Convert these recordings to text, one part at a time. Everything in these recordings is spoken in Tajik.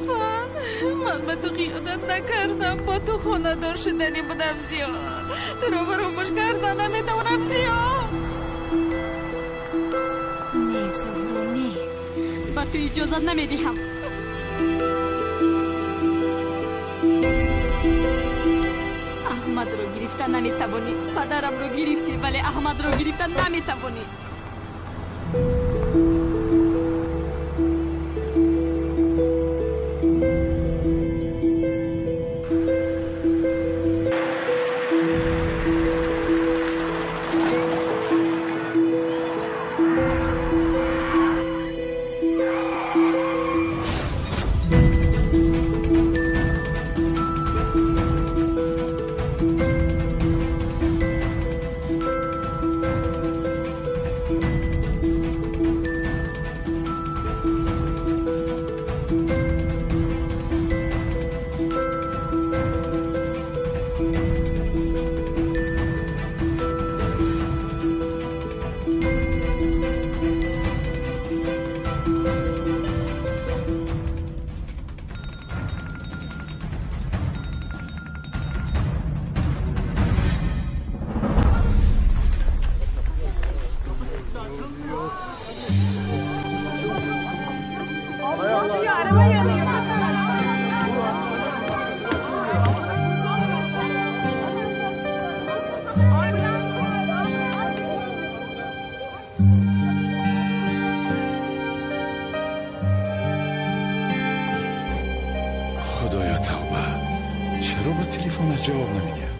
Стефан, ман ба ту хиёнат накардам, бо ту хонадор шудани будам, Зиё. Туро фаромӯш карда наметавонам, Зиё. Не, Зуҳро, не. Ба ту иҷозат намедиҳам. Аҳмадро гирифта наметавонӣ. Падарамро гирифтӣ, вале Аҳмадро гирифта наметавонӣ. Худоё, тавба, чаро ба телефонаш ҷавоб намедиҳад?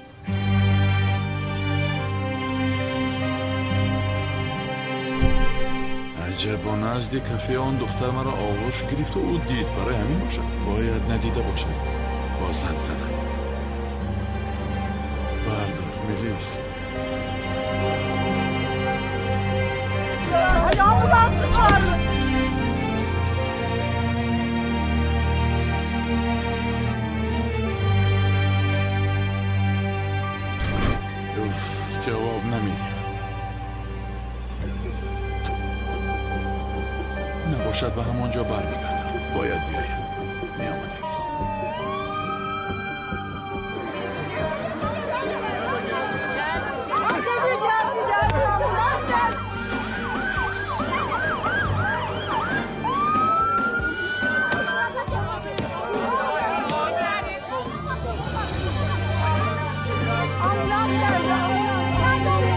Аҷаб, бо назди кафе он духтар маро оғӯш гирифту ӯ дид. Барои ҳамин бошад, бояд надида бошад. Боз занг занам. Бардор, Мелис. Ambulansı çağırın. Уф, ҷавоб намедиҳад. Набошад, ба ҳамон ҷо бармегардам. Бояд биёяд, меомадагист. Geldi geldi, ambulans geldi. Ambulans geldi, ambulans geldi.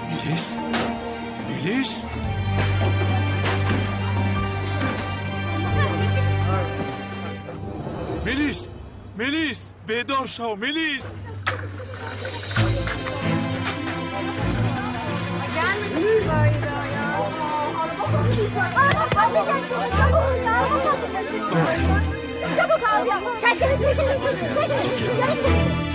Мелис, Мелис. Мелис, Мелис, бедор шав, Мелис. Çabuk abi. Çekilin çekilin. Çekilin. Şunları çekilin.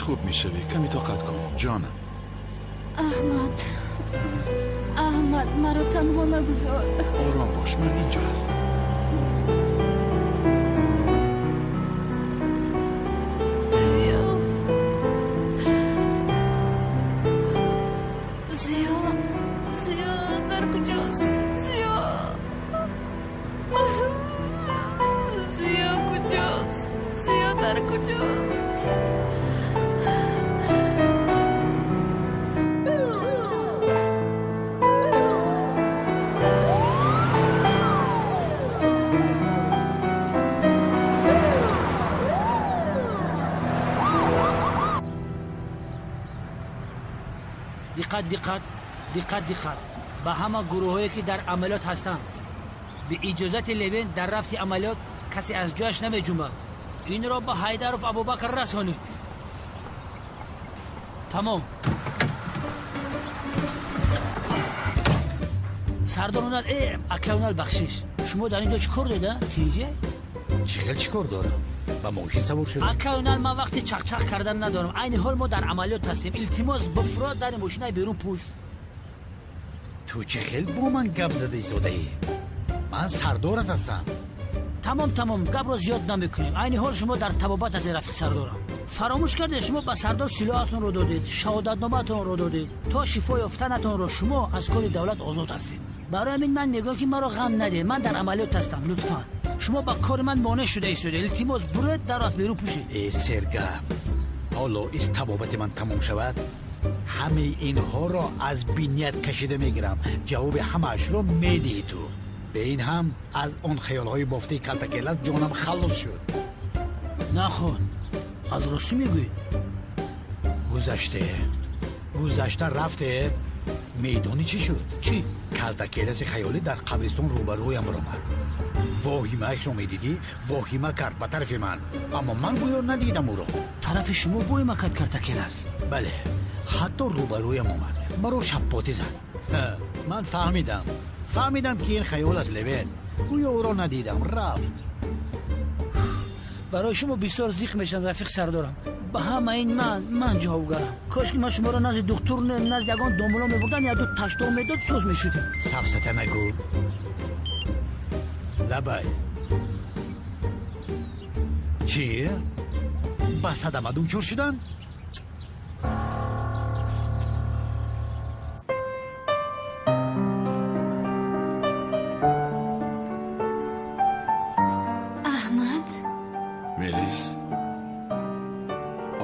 Худат хуб мешавӣ. Каме тоқат кун, ҷонам. Аҳмад, Аҳмад, маро танҳо нагузор. Ором бош, ман инҷо ҳастам. Зиё, Зиё, дар куҷост? Зиё, Зиё куҷост? Зиё дар куҷост? Диққат, диққат, диққат, диққат ба ҳама гурӯҳҳое, ки дар амалиёт ҳастанд. Бе иҷозати Левен дар рафти амалиёт касе аз ҷояш намеҷунбад. Инро ба Ҳайдаров Абубакр расонед. Тамом. Сардор Унал, ака Унал, бахшиш, шумо дар ин ҷо чӣ кор доред? Тинҷе? Чӣ хел чӣ кор дорам? Ба мошин савор шудам. Ака Унал, ман вақти чақчақ кардан надорам. Айни ҳол мо дар амалиёт ҳастем. Илтимос, бифурод, дари мошинаи берун пӯш. Ту чӣ хел бо ман гап зада истодаӣ? Ман сардорат ҳастам. Тамом, тамом, гапро зиёд намекунем. Айни ҳол шумо дар табобат ҳастед, рафиқи сардорам. Фаромӯш кардед, шумо ба сардор силоҳатонро додед, шаҳодатномаатонро додед. То шифо ёфтанатонро шумо аз кори давлат озод ҳастед. Барои ҳамин ман мегӯям, ки маро ғам надиҳед. Ман дар амалиёт ҳастам. Лутфан, шумо ба кори ман монеъ шуда истодед. Илтимос, буред, дарро аз берун пӯшед. Э, сергап, ҳоло из табобати ман тамом шавад, ҳамаи инҳоро аз биният кашида мегирам. Ҷавоби ҳамаашро медиҳӣ ту. Бе ин ҳам аз он хаёлҳои бофтаи калтакелат ҷонам халлос шуд. Нахон, аз ростӣ мегӯед? Гузаште, гузашта рафте. Медонӣ чӣ шуд? Чӣ? Калтакеласи хаёлӣ дар қабристон рӯбарӯям баромад. Воҳимаашро медидӣ, воҳима кард ба тарафи ман, аммо ман гӯё надидам ӯро. Тарафи шумо воҳима кард калтакелас? Бале, ҳатто рӯбарӯям омад, маро шаппотӣ зад. Ман фаҳмидам, фаҳмидам, ки ин хаёл аст, Левен. Гӯё ӯро надидам, рафт. Барои шумо бисёр зиқ мешавам, рафиқи сардорам. Ба ҳама ин ман ҷавобгарам. Кош ки ман шуморо назди духтур не, назди ягон домуло мебурдам, якду таштор медод, соз мешудем. Сафсата нагӯ. Лабай, чӣ? Ба садама дучор шудан? Аҳмад. Мелис,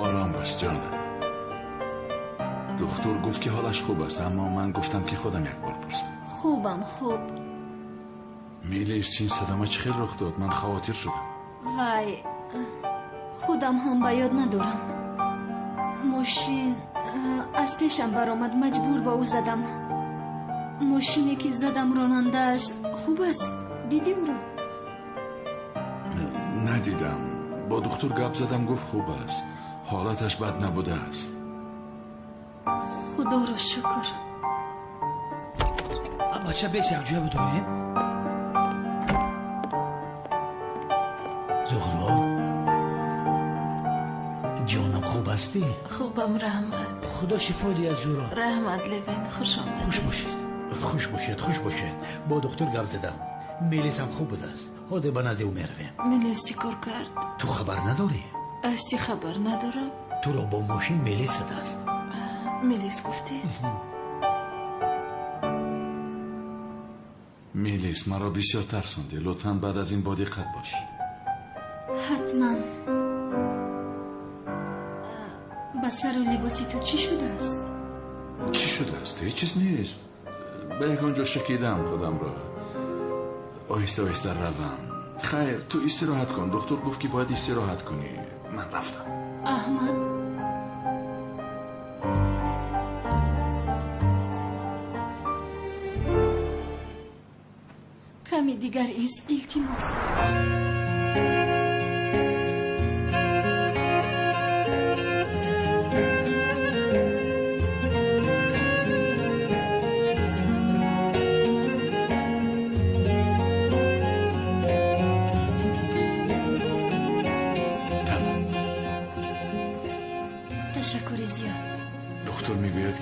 ором бош, ҷонам. Духтур гуфт, ки ҳолаш хуб аст, аммо ман гуфтам, ки худам як бор пурсам. Хубам, хуб. Мелис, ин садама чӣ хел рух дод? Ман хавотир шудам. Вай, худам ҳам ба ёд надорам. Мошин аз пешам баромад, маҷбур ба ӯ задам. Мошине ки задам, ронандааш хуб аст? Дидӣ ӯро? Надидам. Бо духтур гап задам, гуфт, хуб аст, ҳолаташ бад набудааст. Худоро шукр. Бача, бес, якҷоя будроем. Зуҳро, ҷонам, хуб ҳастӣ? Хубам, раҳмат. Худо шифо диҳад, Зуҳро. Раҳмат, Левен, хуш омадед. Хуш бошед. Хуш бошед, хуш бошед. Бо духтур гап задам, Мелисам хуб будааст. Ҳозир ба назди ӯ меравем. Мелис чӣ кор кард? Ту хабар надорӣ? Аз чӣ хабар надорам? Туро бо мошин Мелис задааст. Мелис гуфтӣ? Мелис, маро бисёр тарсондӣ. Лутфан, баъд аз ин бодиққат бош. Ҳатман. Ба сару либоси ту чӣ шудааст? Чӣ шудааст? Ҳеҷ чиз нест. Ба ягон ҷо шакидам худамро. Оҳиста оҳиста равам. Хайр, ту истироҳат кун. Духтур гуфт, ки бояд истироҳат кунӣ. Ман рафтам. Аҳмад. Каме дигар ист, илтимос. Тамом.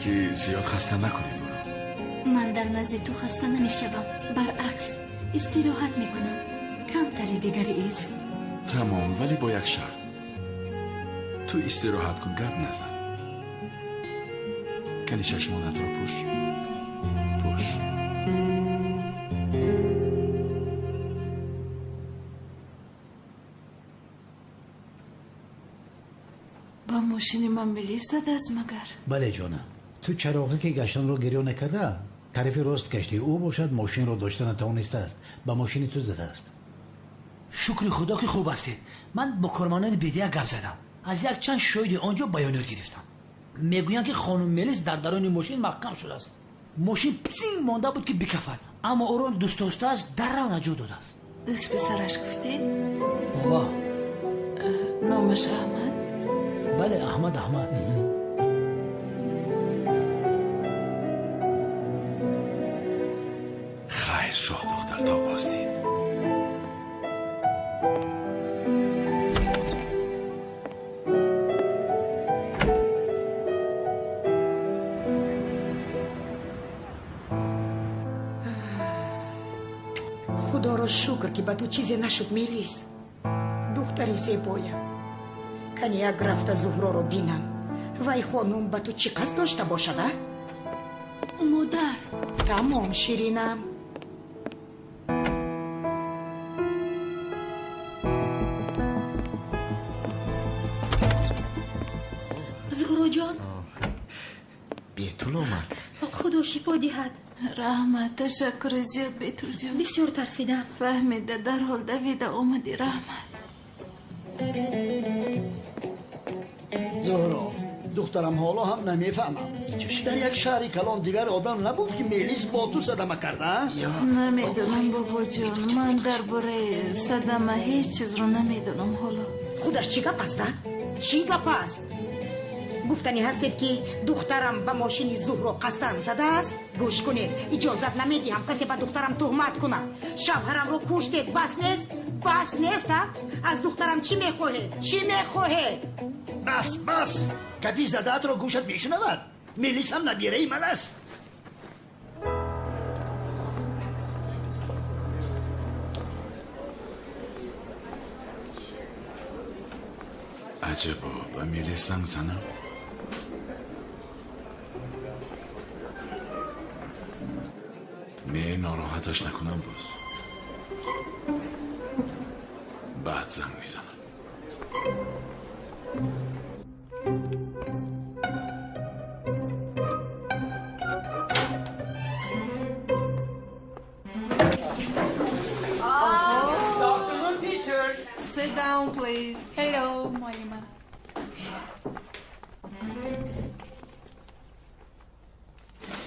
ки зиёд хаста накунед ӯро. Ман дар назди ту хаста намешавам, баръакс истироҳат мекунам. Камтари дигаре аст. Тамом, вале бо як шарт. Ту истироҳат кун, гап назан. Кани чашмонатро пӯш. Пӯш. Ба мошини ман Мелис задааст магар? Бале ҷонам, ту чароғе ки гаштанро гирё накарда, тарафи рост гаштӣ. Ӯ бошад мошинро дошта натавонистааст, ба мошини ту задааст. Шукри худо ки хуб ҳастед. Ман бо кормандони бедия гап задам. Аз якчанд шоҳиди он ҷо баёниёт гирифтам. Мегӯянд ки хонум Мелис дар даруни мошин маҳкам шудааст. Мошин псинг монда буд ки бикафад, аммо ӯро дӯстдоштааш даррав наҷот додааст. Дӯст писараш гуфтед? Ова. Номаш Аҳмад? Бале, Аҳмад, Аҳмад. Хайр, шоҳдухтар, то боздид. Худоро шукр, ки ба ту чизе нашуд, Мелис. Духтари зебоям. Кани як рафта Зуҳроро бинам. Вай хонум ба ту чӣ қасд дошта бошад, а? Модар. Тамом, ширинам. Зуҳроҷон. Бетул омад. Худо шифо диҳад. Раҳмат, ташаккури зиёд, Бетулҷон. Бисёр тарсидам. Фаҳмида, дарҳол давида омадӣ, раҳмат. Зуҳро, духтарам, ҳоло ҳам намефаҳмам. Дар як шаҳри калон дигар одам набуд, ки Мелис бо ту садама карда? Намедонам, бобоҷон. Ман дар бораи садама ҳеҷ чизро намедонам ҳоло. Худаш чӣ гап аст, а? Чӣ гап аст? Гуфтанӣ ҳастед, ки духтарам ба мошини Зуҳро қасдан задааст? Гӯш кунед, иҷозат намедиҳам касе ба духтарам туҳмат кунад. Шавҳарамро куштед, бас нест? Бас нест, а? Аз духтарам чӣ мехоҳед? Чӣ мехоҳед? Бас, бас! Гапи задаатро гӯшат мешунавад. Мелис ҳам набираи ман аст. Аҷабо, ба Мелис занг занам? Не, нороҳаташ накунам боз. Баъд занг мезанам. Sit down, please. Hello, муаллима.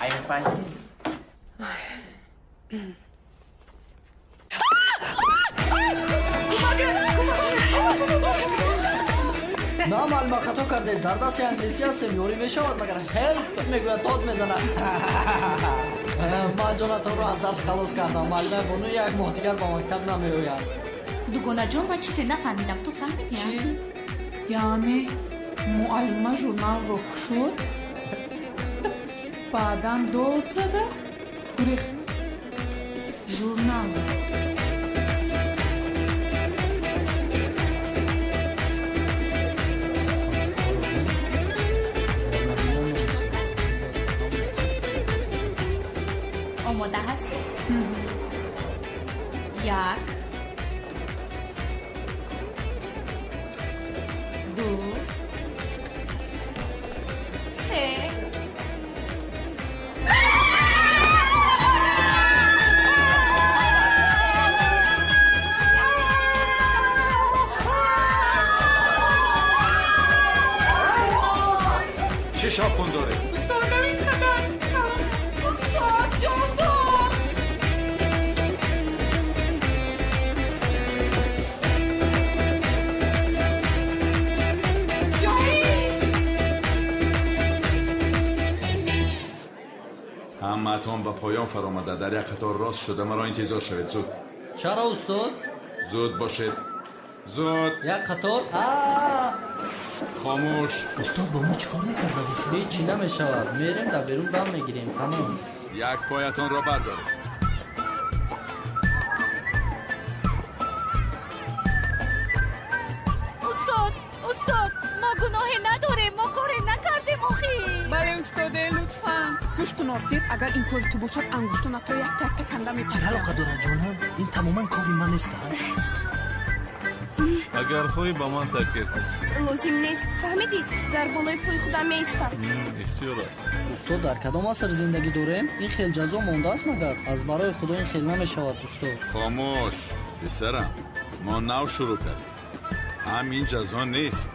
I'm fine, thanks. На, муаллима, хато кардем. Дар дасти англисӣ ҳастем, ёрӣ мешавад, магар help мегӯяд, дод мезанад. Ман ҷонатонро аз дарс халос кардам. Муаллимаи бону як моҳ дигар ба мактаб намеояд. Дугонаҷон, ман чизе нафаҳмидам. Ту фаҳмидӣ? Чӣ? Яъне муаллима журналро кушод, баъдан дод зада гурехт. Журналро. Омода ҳастӣ? Як, ду, се. Чӣ шавқун доред? Устодам, ин қадар калон аст. Устод, ҷон дор. Ҳамаатон ба поён фаромада, дар як қатор рост шуда маро интизор шавед. Зуд. Чаро, устод? Зуд бошед, зуд. Як қатор? Хомӯш. Устод бо мо чӣ кор мекарда бошад? Ҳеҷ чӣ намешавад. Мерем дар берун дам мегирем. Тамом. Як поятонро бардоред. Устод, устод, мо гуноҳе надорем, мо коре накардем охи. Бале, устоде, лутфан. Гӯш кун, Ортир, агар ин кори ту бошад, ангуштонат то якта якта канда Чӣ мепартам. алоқа дорад, ҷонам? Ин тамоман кори ман нест. Агар хоҳӣ, ба ман такя кун. Лозим нест, фаҳмидӣ? Дар болои пои худам меистам. Ихтиёрат. Устод, дар кадом аср зиндагӣ дорем? Ин хел ҷазо мондааст магар? Аз барои Худо ин хел намешавад, устод. Хомӯш, писарам. Мо нав шурӯъ кардем. Ҳам ин ҷазо нест.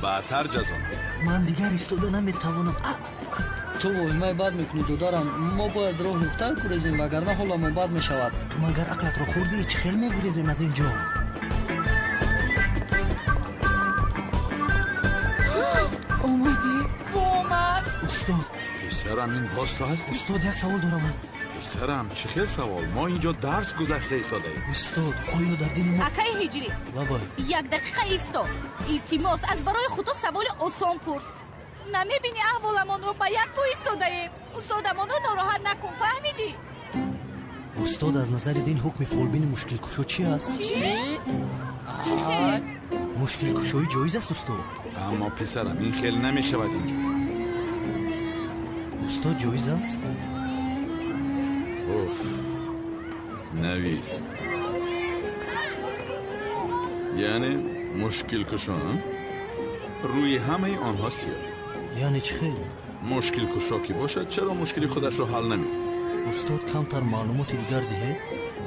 Баъдтар ҷазо медиҳем. Ман дигар истода наметавонам. Ту воҳимаи бад мекунӣ, додарам. Мо бояд роҳ ёфта гурезем, вагарна ҳоламон бад мешавад. Ту магар ақлатро хӯрдӣ? Чӣ хел мегурезем аз ин ҷо? Омадӣ? Омад. Устод. Писарам, ин боз ту ҳастӣ? Устод, як савол дорам. Писарам, чӣ хел савол? Мо инҷо дарс гузашта истодаем. Устод, оё дар дини мо Акаи Ҳиҷрӣ, бабай. Як дақиқа исто. Илтимос, аз барои Худо саволи осон пурс. Намебинӣ, аҳволамонро, ба як по истодаем. Устодамонро нороҳат накун, фаҳмидӣ? Устод, аз назари дин ҳукми фолбини мушкилкушо чӣ аст? Чӣ? Чӣ хел? Мушкилкушоӣ ҷоиз аст, устод? Аммо, писарам, ин хел намешавад инҷо. Устод, ҷоиз аст? Уф, навис. Яъне мушкилкушо рӯи ҳамаи онҳо сиёҳ. Яъне чӣ хел? Мушкилкушо ки бошад, чаро мушкили худашро ҳал намекунад? Устод, камтар маълумоти дигар диҳед.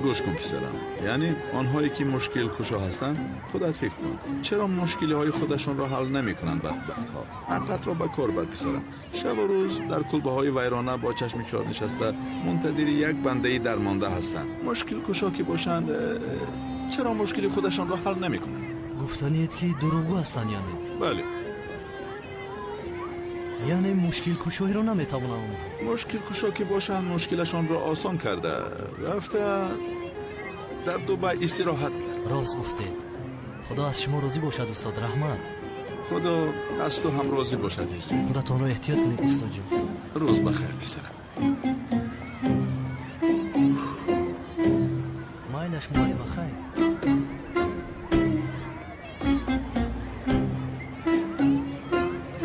Гӯш кун, писарам, яъне онҳое ки мушкилкушо ҳастанд, худат фикр кун, чаро мушкилиҳои худашонро ҳал намекунанд бадбахтҳо? Ақлатро ба кор бар, писарам. Шабу рӯз дар кулбаҳои вайрона бо чашми чор нишаста мунтазири як бандаи дармонда ҳастанд. Мушкилкушо ки бошанд, чаро мушкили худашонро ҳал намекунанд? Гуфтаниед, ки дурӯғгӯ ҳастанд, яъне? Бале. Яъне мушкилкушоиро наметавонанд онҳо? Мушкилкушо ки бошанд, мушкилашонро осон карда рафта дар Дубай истироҳат мекунанд. Рост гуфтед. Худо аз шумо розӣ бошад, устод, раҳмат. Худо аз ту ҳам розӣ бошад, Ҳиҷрӣ. Худатонро эҳтиёт кунед, устодҷон. Рӯз бахайр, писарам. Майлаш, муаллима, хайр.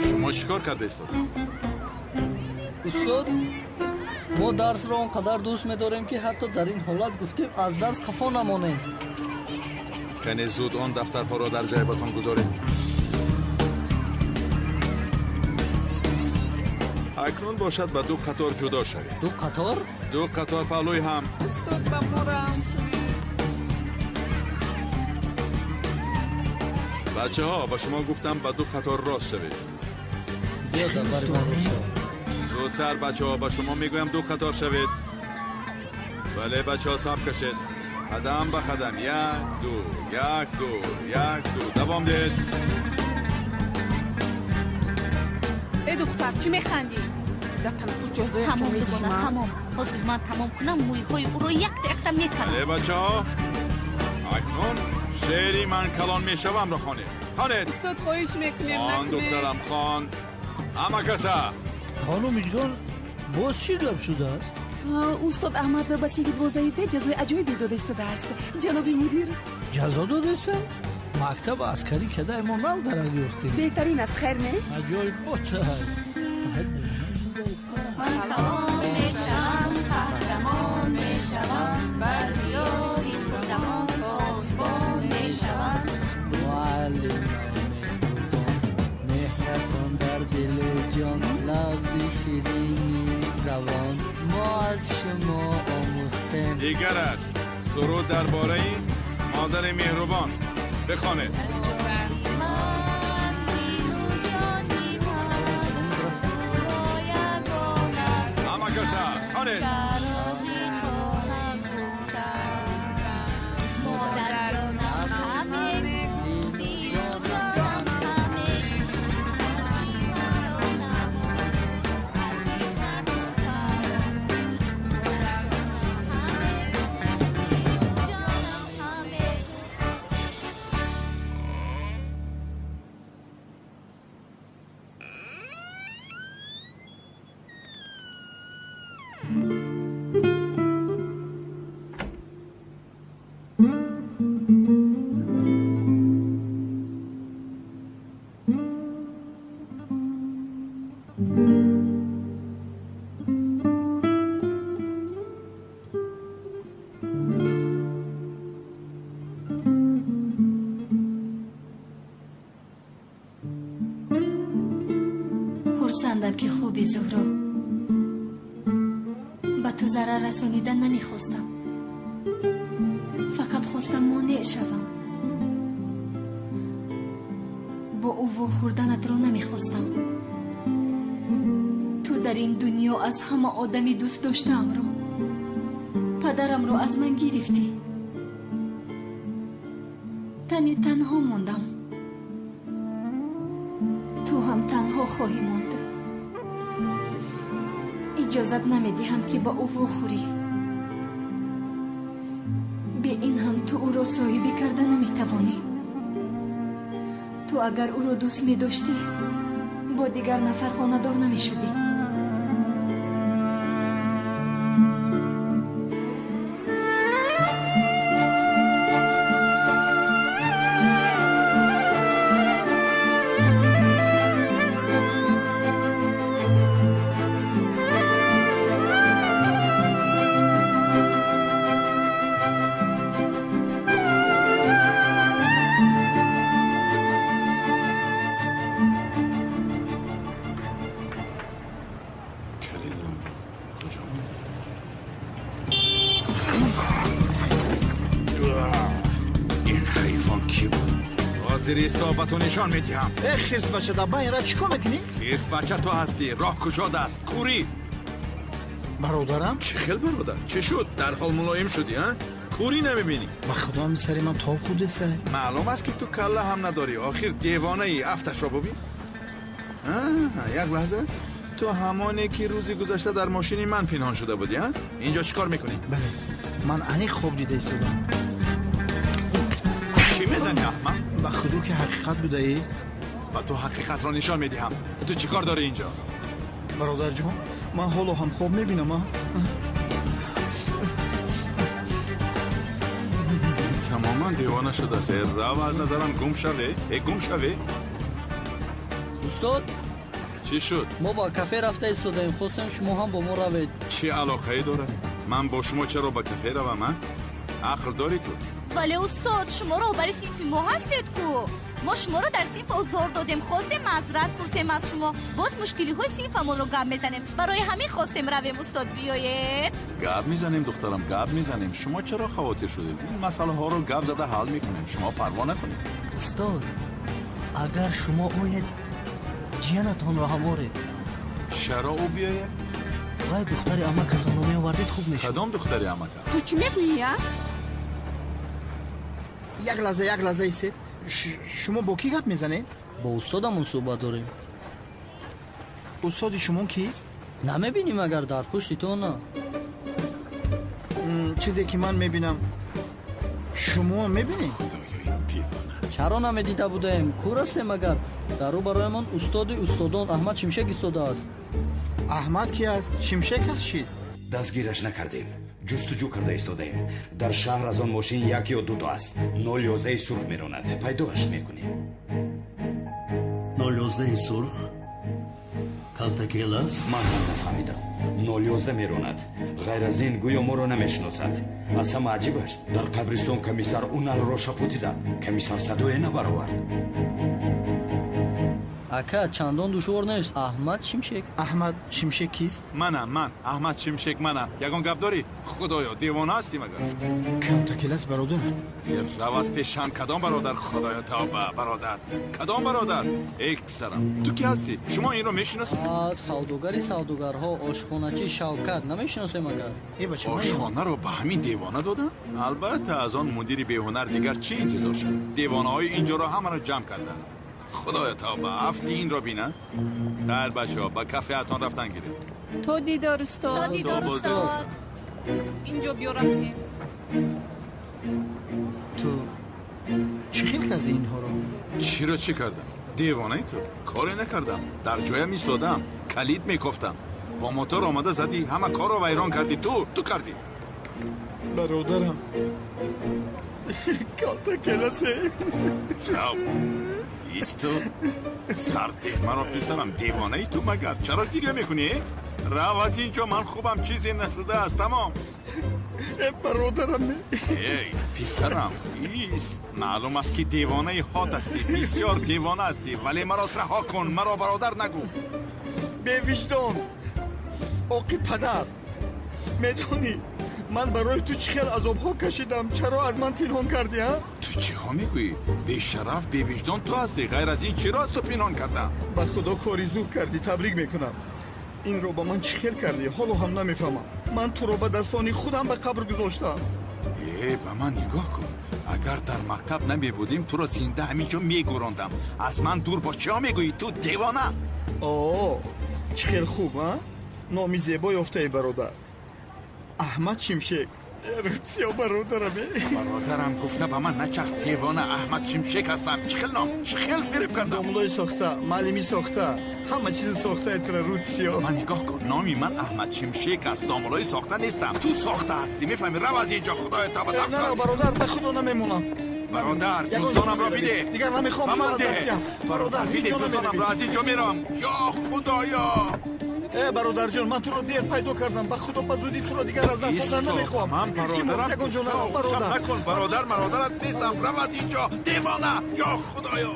Шумо чӣ кор карда истода? Устод, мо дарсро он қадар дӯст медорем, ки ҳатто дар ин ҳолат гуфтем, аз дарс қафо намонем. Кане, зуд он дафтарҳоро дар ҷайбатон гузоред. Акнун бошад, ба ду қатор ҷудо шавед. Ду қатор? Ду қатор паҳлӯи ҳам. Устод, ба мо раҳм кунед. Бачаҳо, ба шумо гуфтам, ба ду қатор рост шавед. Биё, дар бари ман рост шав. Зудтар, бачаҳо, ба шумо мегӯям, ду қатор шавед. Бале, бачаҳо, саф кашед, қадам ба қадам. Як, ду, як, ду, як, ду, давом диҳед. Э, духтар, чӣ механдӣ? Дар танаффус ҷазояшро Тамом, дугона. медиҳем. Тамом, ҳозир ман тамом кунам, мӯйҳои ӯро якта якта меканам. Бале, бачаҳо, акнун шеъри «Ман калон мешавам»-ро хонед, хонед. Устод, хоҳиш мекунем, Хон. накунед. Духтарам, хон, ҳама каса. Хонум Миҷгон, боз чӣ гап шудааст? Устод Аҳмад ба синфи 12 Б ҷазои аҷоибе дода истодааст, ҷаноби мудир. Ҷазо додеста? Мактаб аскарӣ кадай, мо нав дарак ёфтем. Беҳтарин аст, хайр не? Аҷоибот. Ман калон мешавам, қаҳрамон мешавам, бар диёри худамон посбон мешавам. Муаллимаи меҳрубон, меҳратон дар дилу ҷон, лафзи ширини равон мо аз шумо омӯхтем. Дигараш, суруд дар бораи модари меҳрубон бихонед. Ман дилу ҷони ман, туро ягона Ҳама каса хонед. Чароғи хона гуфтам, модарҷонам ҳаме дилу ҷонам ҳаме маро намон, ҳаргиз макун фаромӯш. Модарҷонам ҳаме дилу ҷонам ҳаме. Хурсандам ки хуби, Зуҳро. Ба ту зарар расонидан намехостам. Фақат хостам монеъ шавам. Бо ӯ вохӯрданатро намехостам. Ту дар ин дунё аз ҳама одами дӯст доштаамро, падарамро аз ман гирифтӣ. Тани танҳо мондам. Ту ҳам танҳо хоҳӣ монд. Иҷозат намедиҳам, ки ба ӯ вохӯрӣ. Бе ин ҳам ту ӯро соҳибӣ карда наметавонӣ. Ту агар ӯро дӯст медоштӣ, бо дигар нафар хонадор намешудӣ. Ба ту нишон медиҳам. Э, хирс бача, дар байра чӣ кор мекунӣ? Хирс бача ту ҳастӣ. Роҳ кушод аст. Курӣ. Бародарам? Чӣ хел бародар? Чӣ шуд? Дарҳол мулоим шудӣ, а? Курӣ намебинӣ? Ба худо ҳами сари ман тоб хӯрдеса. Маълум аст, ки ту калла ҳам надорӣ. Охир девонаӣ. Афташро бубин. Як лаҳза. Ту ҳамоне, ки рӯзи гузашта дар мошини ман пинҳон шуда будӣ, а? Инҷо чӣ кор мекунӣ? Бале, ман аниқ хоб дида истодам. Чӣ мезанӣ, аҳмақ? Ба худо ки ҳақиқат будаӣ. Ба ту ҳақиқатро нишон медиҳам. Ту чӣ кор дорӣ инҷо? Бародарҷон, ман ҳоло ҳам хоб мебинам. Тамоман девона шудааст. Рав, аз назарам гум шаве. Э, гум шаве. Устод, чӣ шуд? Мо ба кафе рафта истодаем, хостем шумо ҳам бо мо равед. Чӣ алоқае дорад? Ман бо шумо чаро ба кафе равам, а? Ақл дорӣ ту? Вале устод, шумо роҳбари синфи мо ҳастед ку. Мо шуморо дар синф озор додем, хостем маъзарат пурсем аз шумо. Боз мушкилиҳои синфамонро гап мезанем. Барои ҳамин хостем равем, устод, биёед. Гап мезанем, духтарам, гап мезанем. Шумо чаро хавотир шудед? Ин масъалаҳоро гап зада ҳал мекунем. Шумо парво накунед. Устод, агар шумо оед, ҷиянатонро ҳам оред. Чаро ӯ биёяд? Вай духтари амакатонро меовардед, хуб мешуд. Кадом духтари амакам? Ту чӣ мегӯӣ, а? Як лаҳза, як лаҳза истед. Шумо бо кӣ гап мезанед? Бо устодамон суҳбат дорем. Устоди шумо кист? Намебинем агар дар пушти то на. Чизе ки ман мебинам, шумо мебинед? Чаро намедида будаем? Кур ҳастем агар. Дар рӯ бароямон устоди устодон Аҳмад Шимшек истодааст. Аҳмад ки аст? Шимшек аст чӣ? Дастгираш накардем. Ҷустуҷӯ карда истодаем. Дар шаҳр аз он мошин як ё дуто аст. 011 сурх меронад. Пайдоаш мекунем. 011 сурх? Калтакелас? Ман ҳам нафаҳмидам. 011 меронад. Ғайр аз ин гӯё моро намешиносад. Аз ҳама аҷибаш, дар қабристон комиссар Уналро шапотӣ зад. Комиссар садое набаровард. Ака, чандон душвор нест. Аҳмад Шимшек. Аҳмад Шимшек кист? Манам, ман. Аҳмад Шимшек манам. Ягон гап дорӣ? Худоё, девона ҳастӣ магар? Калтакелас бародар. Рав аз пешам. Кадом бародар? Худоё, тавба, бародар. Кадом бародар? Эй писарам, ту ки ҳастӣ? Шумо инро мешиносед? Савдогари савдогарҳо, ошхоначи Шавкат. Намешиносем агар? Ошхонаро ба ҳамин девона додам? Албатта, аз он мудири беҳунар дигар чӣ интизор шавад? Девонаҳои инҷоро ҳамаро ҷамъ кардааст. Худоё тавба, афти инро бина. Хайр бачаҳо, ба кафеатон рафтан гиред. То дидор, устод. То дидор, устод. Инҷо биё рафтем. Ту чӣ хел кардӣ инҳоро? Чиро чӣ кардам? Девонаи ту? Коре накардам. Дар ҷоям истодам, калид мекофтам. Бо мотор омада задӣ, ҳама корро вайрон кардӣ. Ту кардӣ. Бародарам, калтакеласе. Рав. Исто сардеҳ маро писарам. Девонаи ту магар? Чаро гиря мекунӣ? Рав аз инҷо, ман хубам, чизе нашудааст, тамом. Бародарам. Эй писарам, ист. Маълум аст, ки девонаи ҳод ҳастӣ, бисёр девона ҳастӣ, вале маро раҳо кун, маро бародар нагӯ. Бевиҷдон, оқи падар. Медонӣ ман барои ту чӣ хел азобҳо кашидам? Чаро аз ман пинҳон кардӣ, а? Ту чиҳо мегӯӣ? Бешараф, бевиҷдон ту ҳастӣ. Ғайр аз ин чиро аз ту пинҳон кардам? Ба худо кори зур кардӣ, табрик мекунам. Инро ба ман чӣ хел кардӣ? Ҳоло ҳам намефаҳмам. Ман туро ба дастони худам ба қабр гузоштам. Э, ба ман нигоҳ кун. Агар дар мактаб намебудем, туро зинда ҳамин ҷо мегӯрондам. Аз ман дур бош. Чиҳо мегӯӣ ту, девона? О, чӣ хел хуб, а? Номи зебо ёфтаи, бародар. Аҳмад Шимшек. Рутсиё, бародарам. Бародарам гуфта ба ман начасп, девона. Аҳмад Шимшек ҳастам. Чӣ хел ном, чӣ хел фиреб кардам? Домлои сохта, маълими сохта, ҳама чизи сохта этра, Рутсиё. Ман нигоҳ кун, номи ман Аҳмад Шимшек аст, домлои сохта нестам. Ту сохта ҳастӣ, мефаҳмӣ? Рав аз инҷо, худоё, тавба. На, бародар, ба худо намемонам. Бародар, ҷуздонамро бидеҳ. Дигар намехоҳам. Ба ман деҳ. Бародар, бидеҳ ҷуздонамро, аз инҷо меравам. Ё худоё! Э, бародарҷон, ман туро дер пайдо кардам. Ба худо, ба зудӣ туро дигар аз даст додан намехоҳам. Ман бародарам гуфта накун. Бародар мародарат нестам. Рав аз инҷо, девона. Ё худоё!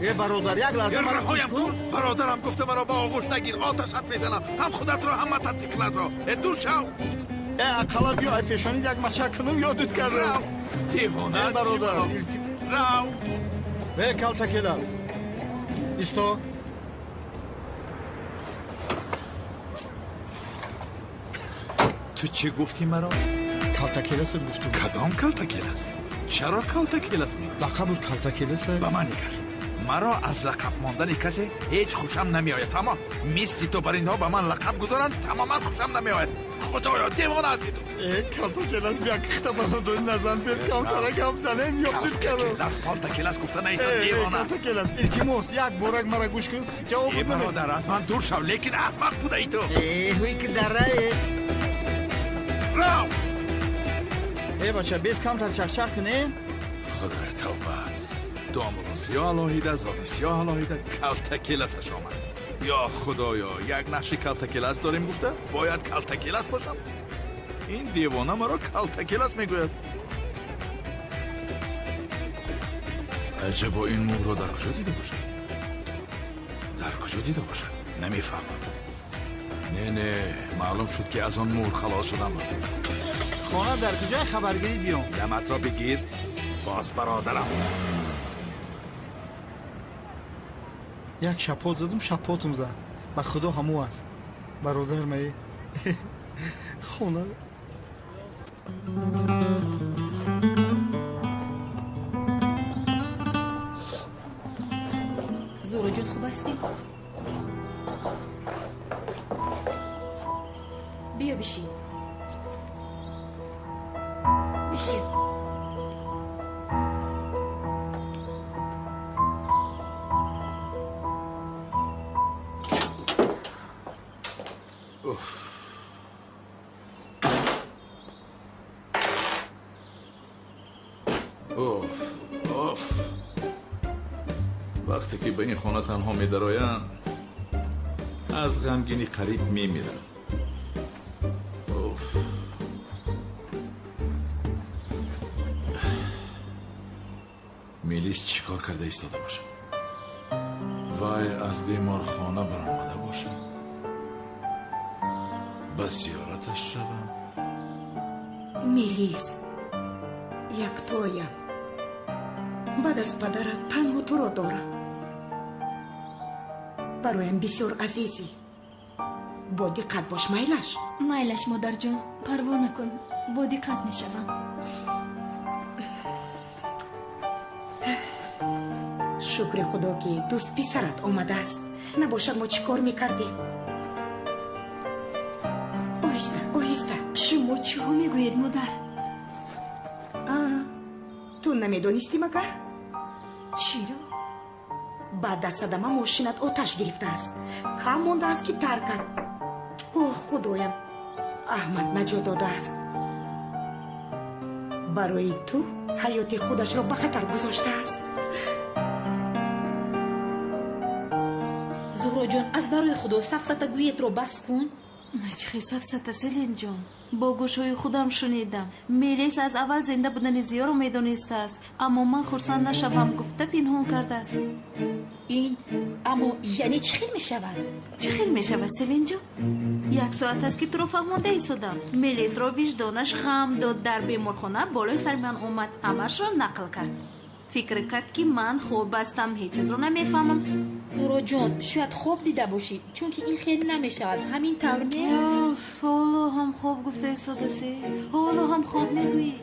Э, бародар, як лаҳза маро раҳоям кун. Бародарам гуфта маро ба оғӯш нагир, оташат мезанам, ҳам худатро, ҳам мототсиклатро. Э, дур шав. Э, ақаллан биё, ай пешонид як мачак кунам, ёдут кардам. Девона, э, бародар, рав. Э, калтакелас, исто. Ту чӣ гуфтӣ маро? Калтакеласат гуфтум. Кадом калтакелас? Чаро калтакелас мегӯӣ? Лақабут калтакелас. Ба ман нигар. Маро аз лақаб мондани касе ҳеҷ хушам намеояд. Аммо мисли ту бар инҳо ба ман лақаб гузоранд, тамоман хушам намеояд. Худоё, девона ҳастӣ ту. Э, калтакелас, бия кихта баландони назан, без камтара гап занем, ёдут кардам. Калтакелас, палтакелас гуфта наиста, девона. Калтакелас, илтимос, як борак мара гӯш кун. Ҷавоб э, бародар, аз ман дур шав, лекин аҳмақ будаи ту. Э, ҳуй ки дарае. Рав! Э, бача, без камтар чахчах кунем. Худоя, тавба. Домло сиёҳ алоҳида, зоби сиёҳ алоҳида, калтакеласаш омад. Ё худоё, як нақши калтакелас дорем гуфта, бояд калтакелас бошам? Ин девона маро калтакелас мегӯяд. Аҷабо, ин мӯрро дар куҷо дида бошад? Дар куҷо дида бошад? Намефаҳмам. Не, не, маълум шуд, ки аз он мӯр халос шудан лозим аст. Хона дар куҷои, хабаргирӣ биём. Даматро бигир, боз бародарам. Як шапот задум, шапотум зад. Ба худо, ҳаму аст. Бародар маи. Хона. Зуҳроҷон, хуб ҳастӣ? Биё бишин. Бишин. Уф. Уф, уф. Вақте ки ба ин хона танҳо медароям, аз ғамгинӣ қариб мемирам. Уф. Мелис чӣ кор карда истода бошад? Вай аз беморхона баромада бошад? Ба зиёраташ равам? Мелис, яктоям. Баъд аз падарат танҳо туро дорам. Бароям бисёр азизӣ. Бо диққат бош, майлаш? Майлаш, модарҷон, парво накун, бо диққат мешавам. Шукри худо, ки дӯст писарат омадааст. Набошад, мо чӣ кор мекардем? Оҳиста, оҳиста. Шумо чиҳо мегӯед, модар? Ту намедонистӣ магар? Чиро? Баъд аз садама мошинат оташ гирифтааст. Кам мондааст, ки таркад. Оҳ, худоям, Аҳмад наҷот додааст. Барои ту ҳаёти худашро ба хатар гузоштааст. Зуҳроҷон, аз барои худо сафсатагӯиятро бас кун. Чӣ хел сафсата, Селинҷон? Бо гӯшҳои худам шунидам. Мелис аз аввал зинда будани Зиёро медонистааст, аммо ман хурсанд нашавам гуфта пинҳон кардааст. Ин аммо яъне чӣ хел мешавад? Чӣ хел мешавад, Селинҷон? Як соат аст, ки туро фаҳмонда истодам. Мелисро виҷдонаш ғам дод, дар беморхона болои сари ман омад, ҳамаашро нақл кард. Фикр кард, ки ман хоб ҳастам, ҳеҷ чизро намефаҳмам. Зуҳроҷон, шояд хоб дида бошӣ, чунки ин хеле намешавад. Ҳамин тавр не? Ҳоло ҳам хоб гуфта истодасе. Ҳоло ҳам хоб мегӯӣ.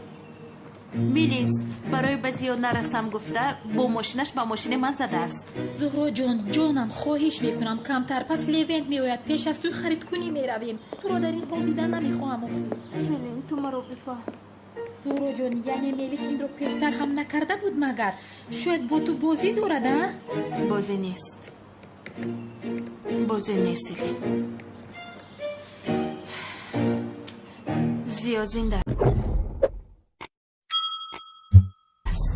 Мелис барои ба Зиё нарасам гуфта бо мошинаш ба мошини ман задааст. Зуҳроҷон, ҷонам, хоҳиш мекунам, камтар. Пас Левент меояд, пеш аз тӯй харидкунӣ меравем. Туро дар ин ҳол дидан намехоҳам охир. Селин, ту маро бифаҳм. Зуҳроҷон, яъне Мелис инро пештар ҳам накарда буд магар? Шояд бо ту бозӣ дорад, а? Бозӣ нест. Бозӣ нест, Селин. Зиё зинда аст.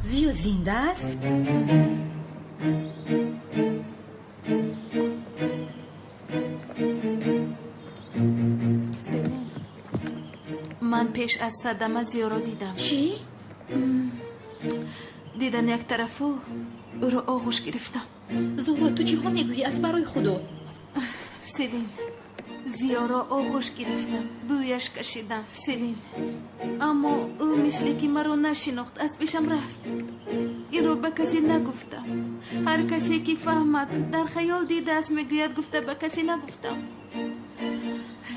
Зиё зинда аст? Ман пеш аз садама Зиёро дидам. Чӣ? Дидан як тарафу ӯро оғӯш гирифтам. Зуҳро, ту чиҳо мегӯӣ аз барои Худо? Селин, Зиёро оғӯш гирифтам, бӯяш кашидам, Селин. Аммо ӯ мисле ки маро нашинохт, аз пешам рафт. Инро ба касе нагуфтам. Ҳар касе ки фаҳмад, дар хаёл дидааст, мегӯяд, гуфта ба касе нагуфтам.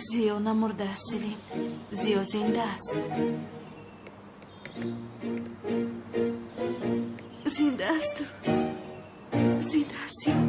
Зиё намурдааст, Селин. Зиё зинда аст. Зинда аст. Зинда аст Зиё.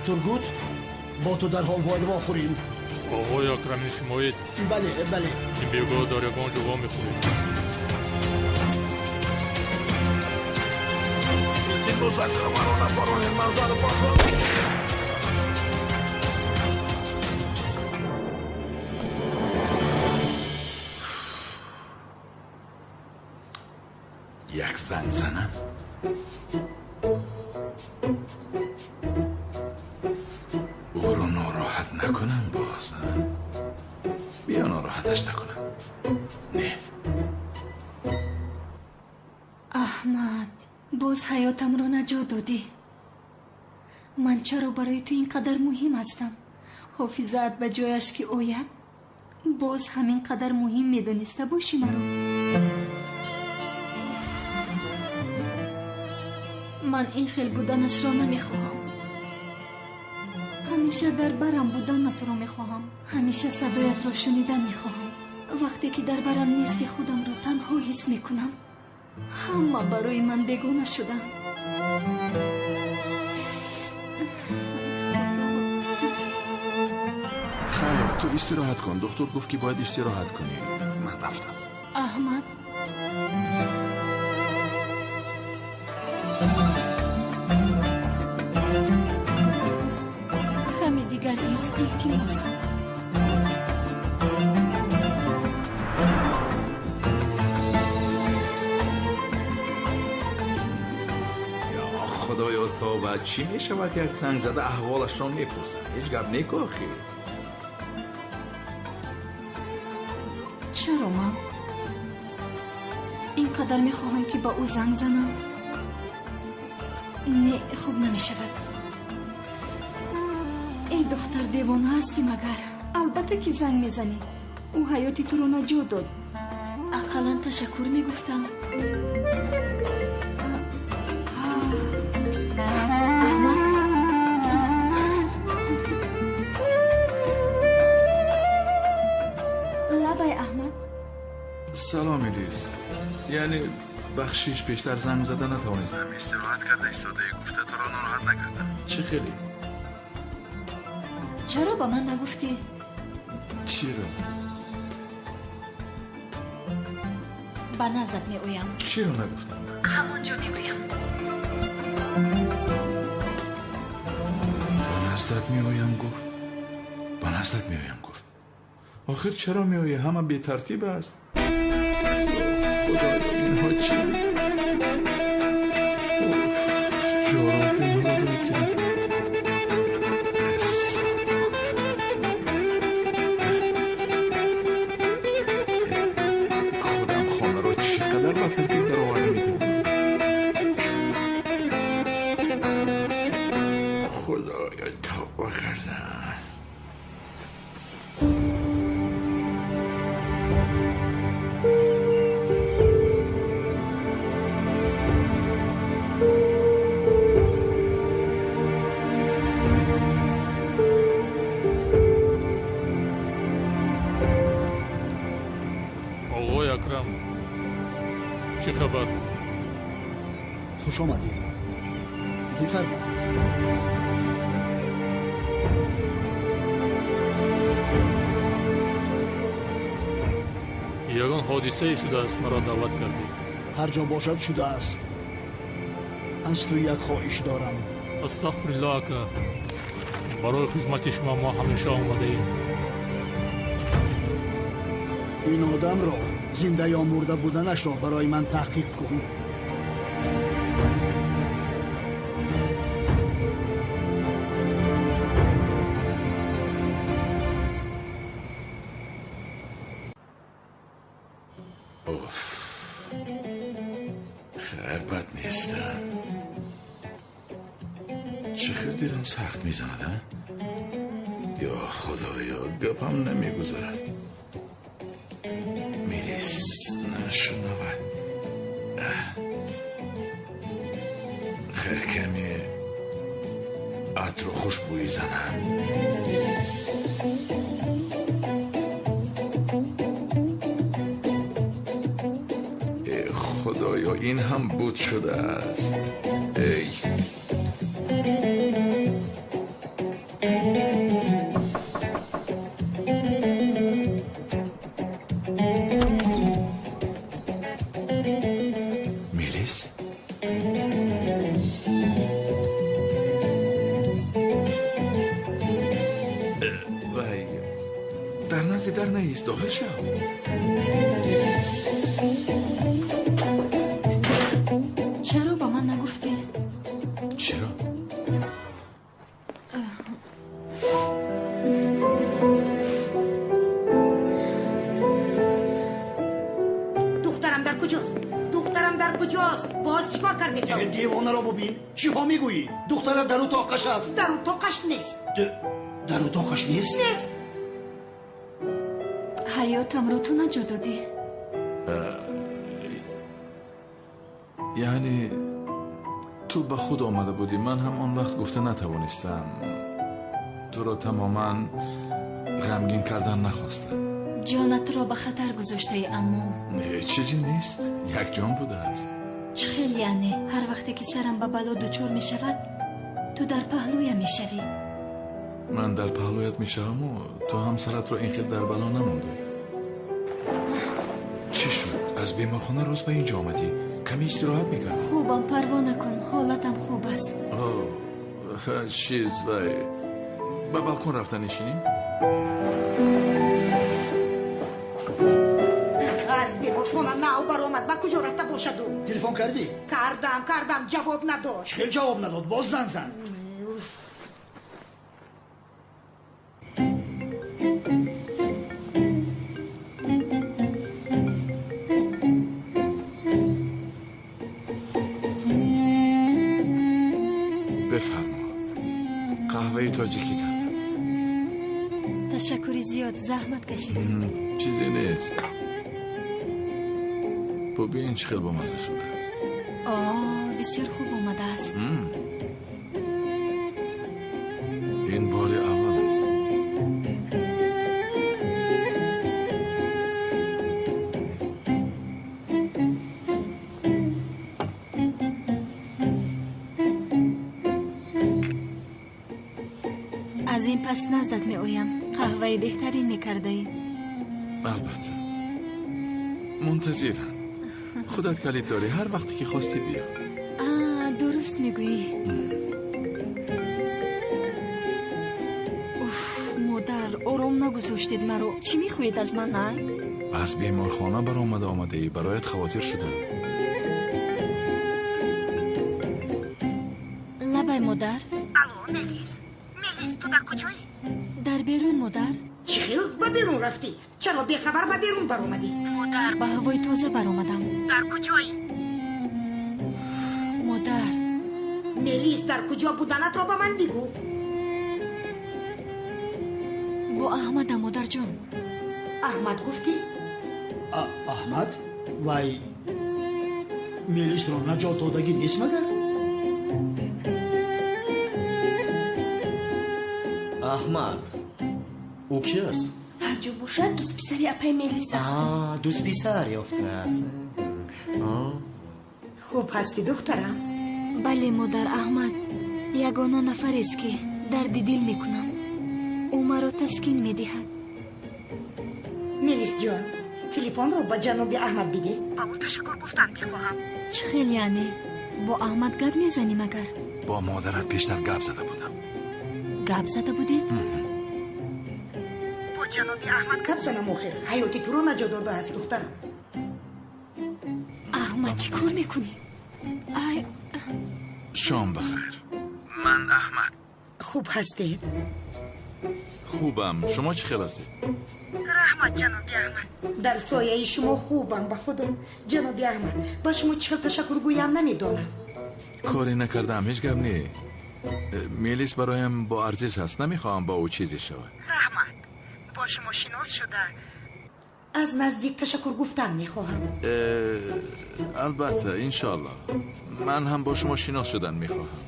Тургут, бо ту дарҳол бояд вохӯрем. Оғои Акрами шумоед? Бале, бале. Ин бегоҳ дар ягон ҷо вомехӯрем. Илтимос, ака, маро нафаронед, ман зану фарзанд. Як занг занам. Ӯро нороҳат накунам боз. Биё нороҳаташ накунам. Не. Аҳмад, боз ҳаётамро наҷот додӣ. Ман чаро барои ту ин қадар муҳим ҳастам? Ҳофизаат ба ҷояш ки ояд, боз ҳамин қадар муҳим медониста бошӣ маро. Ман ин хел буданашро намехоҳам. Ҳамеша дар барам буданатро мехоҳам. Ҳамеша садоятро шунидан мехоҳам. Вақте ки дар барам нести, худамро танҳо ҳис мекунам. Ҳама барои ман бегона шуданд. Хайр, ту истироҳат кун. Духтур гуфт, ки бояд истироҳат кунӣ. Ман рафтам. Аҳмад, каме дигар ист, илтимос. Худоё, тоба, чӣ мешавад як занг зада аҳволашро мепурсам? Ҳеҷ гап неку охир. Чаро ман ин қадар мехоҳам, ки ба ӯ занг занам? Не, хуб намешавад. Эй духтар, девона ҳастӣ магар? Албатта ки занг мезанӣ. Ӯ ҳаёти туро наҷот дод. Ақаллан ташаккур мегуфтам. Аҳмад, лабай Аҳмад. Салом, Элис. Яъне бахшиш, пештар занг зада натавонистам. Истироҳат карда истодаи гуфта туро нороҳат накардам. Чӣ хеле? Чаро ба ман нагуфтӣ? Чиро? Ба наздат меоям. Чиро нагуфтам? Ҳамон ҷо мегӯям. Ба наздат меоям гуфт. Ба наздат меоям гуфт. Охир чаро меоӣ? Ҳама бетартиб аст. Худоё, инҳо чӣ? Ҷороб инҳоро бояд кардам. Худам хонаро чӣ қадар ба тартиб дароварда метавонам. Худоё, тавба кардам. Оғои Акрам, чӣ хабар? Хуш омадӣ. Бифармо. Ягон ҳодисае шудааст, маро даъват кардӣ? Ҳар ҷо бошад шудааст. Аз ту як хоҳиш дорам. Астағфируллоҳ, ака. Барои хизмати шумо мо ҳамеша омадаем. Ин одамро зинда ё мурда буданашро барои ман таҳқиқ кун. Уф, хайр, бад нестам. Чӣ хел дилам сахт мезанад, а? Ё худоё, гапам намегузарад. Мелис нашунавад. Хайр, каме атру хушбӯӣ занам. Э худоё, ин ҳам буд шудааст. Эй, Мелис? Вай, дар назди дар наист, дохил шав. Чаро ба ман нагуфтӣ? Чиро? Духтарам дар куҷост? Духтарам дар куҷост? Боз чӣ кор кардед? Девонаро бубин. Чиҳо мегӯӣ? Духтарат дар утоқаш аст. Дар утоқаш нест. Дар утоқаш нест? Нест. Ҳаётамро ту наҷот додӣ. Яъне ту ба худ омада будӣ, ман ҳам он вақт гуфта натавонистам. Туро тамоман ғамгин кардан нахостам. Ҷонатро ба хатар гузоштаӣ, аммо Не, чизе нест, як ҷон будааст. Чӣ хел яъне? Ҳар вақте ки сарам ба бало дучор мешавад, ту дар паҳлӯям мешавӣ. Ман дар паҳлӯят мешаваму ту ҳам саратро ин хел дар бало намондӣ. Чӣ шуд? Аз беморхона рост ба ин ҷо омадӣ. Каме истироҳат мекардӣ. Хубам, парво накун, ҳолатам хуб аст. Чиз, вай, ба балкон рафта нишинем? Аз беморхона нав баромад, ба куҷо рафта бошаду? Телефон кардӣ? Кардам, кардам, ҷавоб надод. Чӣ хел ҷавоб надод? Боз занг зан. Некӣ кардам. Ташаккури зиёд, заҳмат кашидем. Чизе нест. Бубин, чӣ хел бомазза шудааст. О, бисёр хуб омадааст. Ин бори аввал аст. Аз ин пас наздат меоям. Қаҳваи беҳтарин мекардаӣ. Албатта, мунтазирам. Худат калид дорӣ, ҳар вақте ки хостӣ биё. А, дуруст мегӯӣ. Уф, модар, ором нагузоштед маро. Чӣ мехоҳед аз ман, а? Аз беморхона баромада омадаӣ, бароят хавотир шудам. Лабай, модар. Алло, Мелис, Мелис, ту дар куҷоӣ? Дар берун, модар. Чӣ хел ба берун рафтӣ? Чаро бехабар ба берун баромадӣ? Модар, ба ҳавои тоза баромадам. Дар куҷоӣ? Модар. Мелис, дар куҷо буданатро ба ман бигӯ. Бо Аҳмадам, модарҷон. Аҳмад гуфтӣ? Аҳмад? Вай Мелисро наҷот додагӣ нест магар? Аҳмад, ӯ ки аст? Ҳар ҷо бошад, дӯстписари апаи Мелис аст. Дӯстписар ёфтааст. Хуб ҳастӣ, духтарам? Бале, модар. Аҳмад ягона нафарест, ки дарди дил мекунам. Ӯ маро таскин медиҳад. Мелис ҷон, телефонро ба ҷаноби Аҳмад бидеҳ. Ба ӯ ташаккур гуфтан мехоҳам. Чӣ хел яъне? Бо Аҳмад гап мезанӣ магар? Бо модарат пештар гап зада будам. Гап зада будед? Бо ҷаноби Аҳмад гап занам, охир ҳаёти туро наҷот додааст, духтарам. Аҳмад, чӣ кор мекунӣ? Ай. Шом бахайр. Ман Аҳмад. Хуб ҳастед? Хубам. Шумо чӣ хел ҳастед? Раҳмат, ҷаноби Аҳмад. Дар сояи шумо хубам, ба худо. Ҷаноби Аҳмад, ба шумо чӣ хел ташаккур гӯям намедонам. Коре накардаам, ҳеҷ гап не. Мелис бароям бо арзиш аст, намехоҳам бо ӯ чизе шавад. Раҳмат, бо шумо шинос шуда аз наздик ташаккур гуфтан мехоҳам. Албатта, иншоаллоҳ. Ман ҳам бо шумо шинос шудан мехоҳам.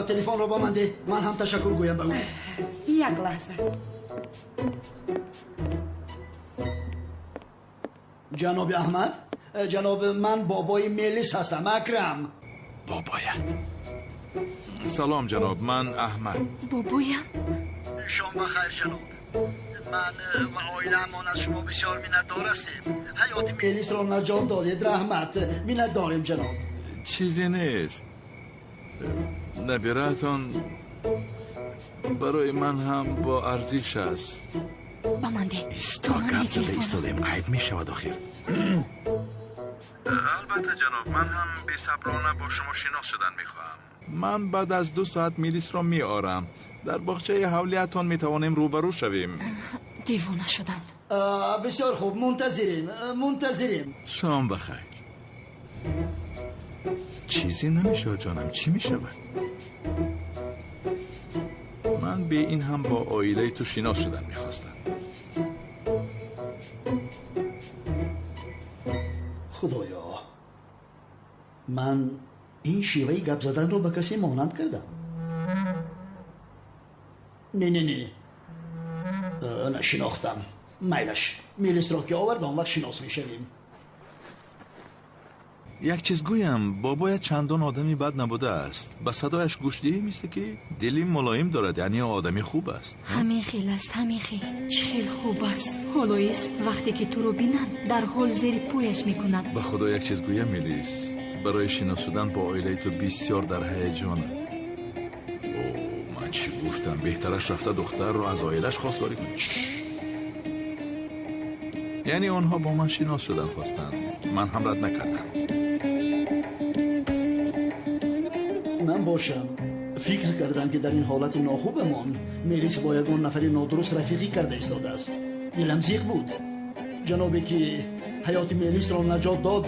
Телефонро ба ман деҳ, ман ҳам ташаккур гӯям ба ӯ. Як лаҳза. Ҷаноби Аҳмад, ҷаноб, ман бобои Мелис ҳастам, Акрам. Бобоят? Салом, ҷаноб, ман Аҳмад. Бобоям? Шом бахайр, ҷаноб. Ман ва оилаамон аз шумо бисёр миннатдор ҳастем. Ҳаёти Мелисро наҷот додед, раҳмат. Миннатдорем, ҷаноб. Чизе нест. Набираатон барои ман ҳам бо арзиш аст. Ба ман деҳ. Исто, гап зада истодаем, айб мешавад охир. Албатта, ҷаноб, ман ҳам бесаброна бо шумо шинос шудан мехоҳам. Ман баъд аз 2 соат Мелисро меорам. Дар боғчаи ҳавлиятон метавонем рӯбарӯ шавем. Девона шуданд. Бисёр хуб, мунтазирем, мунтазирем. Шом бахайр. Чизе намешавад, ҷонам, чӣ мешавад? Ман бе ин ҳам бо оилаи ту шинос шудан мехостам. Худоё, ман ин шеваи гап заданро ба касе монанд кардам. Не, не, не, нашинохтам. Майлаш, Мелисро ки овард, он вақт шинос мешавем. Як чиз гӯям, бобоят чандон одами бад набудааст. Ба садояш гӯш диҳӣ, мисле ки дили мулоим дорад, яъне одами хуб аст. Ҳамин хел аст, ҳамин хел. Чӣ хел хуб аст. Ҳоло ист, вақте ки туро бинанд, дар ҳол зери пояш мекунад. Ба худо як чиз гӯям, Мелис, барои шинос шудан бо оилаи ту бисёр дар ҳаяҷонам. О, ман чӣ гуфтам? Беҳтараш рафта духтарро аз оилаш хостгорӣ кун. Яъне онҳо бо ман шинос шудан хостанд. Ман ҳам рад накардам. Ман бошам фикр кардам, ки дар ин ҳолати нохубамон Мелис бо ягон нафари нодуруст рафиқӣ карда истодааст. Дилам зиқ буд. Ҷанобе ки ҳаёти Мелисро наҷот дод,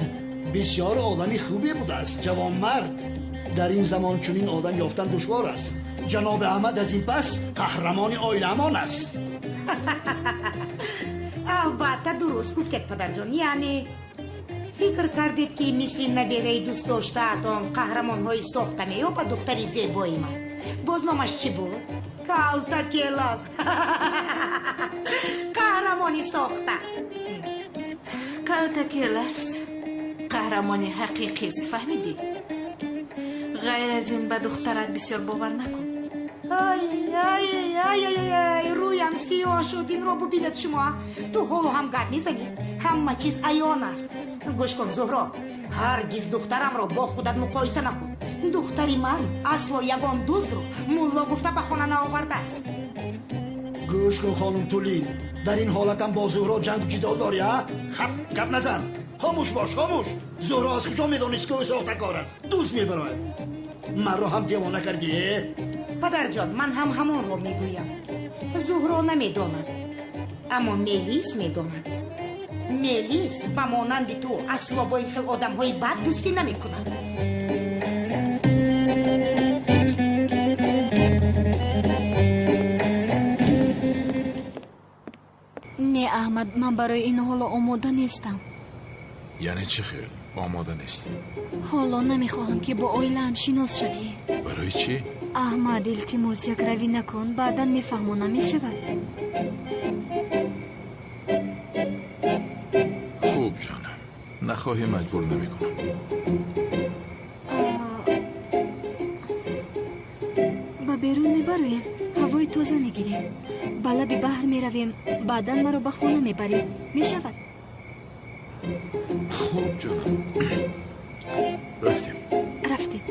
бисёр одами хубе будааст, ҷавонмард. Дар ин замон чунин одам ёфтан душвор аст. Ҷаноби Аҳмад аз ин пас қаҳрамони оилаамон аст. Албатта, дуруст гуфтед, падарҷон. Яъне фикр кардед, ки мисли набераи дӯстдоштаатон қаҳрамонҳои сохта меёбад духтари зебои ман. Боз номаш чӣ буд? Калтакелас. Қаҳрамони сохта. Калтакелас қаҳрамони ҳақиқист, фаҳмидӣ? Ғайр аз ин, ба духтарат бисёр бовар накун. Ай ай ай ай ай, рӯям сиёҳ шуд. Инро бубинед шумо. Ту ҳоло ҳам гап мезанӣ? Ҳама чиз аён аст. Гӯш кун, Зуҳро, ҳаргиз духтарамро бо худат муқоиса накун. Духтари ман асло ягон дуздро мулло гуфта ба хона наовардааст. Гӯш кун, хонум Тулин, дар ин ҳолатам бо Зуҳро ҷангу ҷидол дорӣ, а? Хап, гап назан, хомӯш бош, хомӯш. Зуҳро аз куҷо медонист, ки ӯ сохтакор аст? Дузд мебарояд. Маро ҳам девона кардӣ, э? Падарҷон, ман ҳам ҳамонро мегӯям. Зуҳро намедонад, аммо Мелис медонад. Мелис ба монанди ту асло бо ин хел одамҳои бад дӯстӣ намекунад. Не, Аҳмад, ман барои ин ҳоло омода нестам. Яъне чӣ хел омода нестӣ? Ҳоло намехоҳам, ки бо оилаам шинос шавӣ. Барои чӣ? Аҳмад, илтимос, якравӣ накун, баъдан мефаҳмонам, мешавад? Хуб, ҷонам, нахоҳӣ, маҷбур намекунам. Ба берун мебароем, ҳавои тоза мегирем, ба лаби баҳр меравем, баъдан маро ба хона мебарӣ, мешавад? Хуб, ҷонам, рафтем. Рафтем.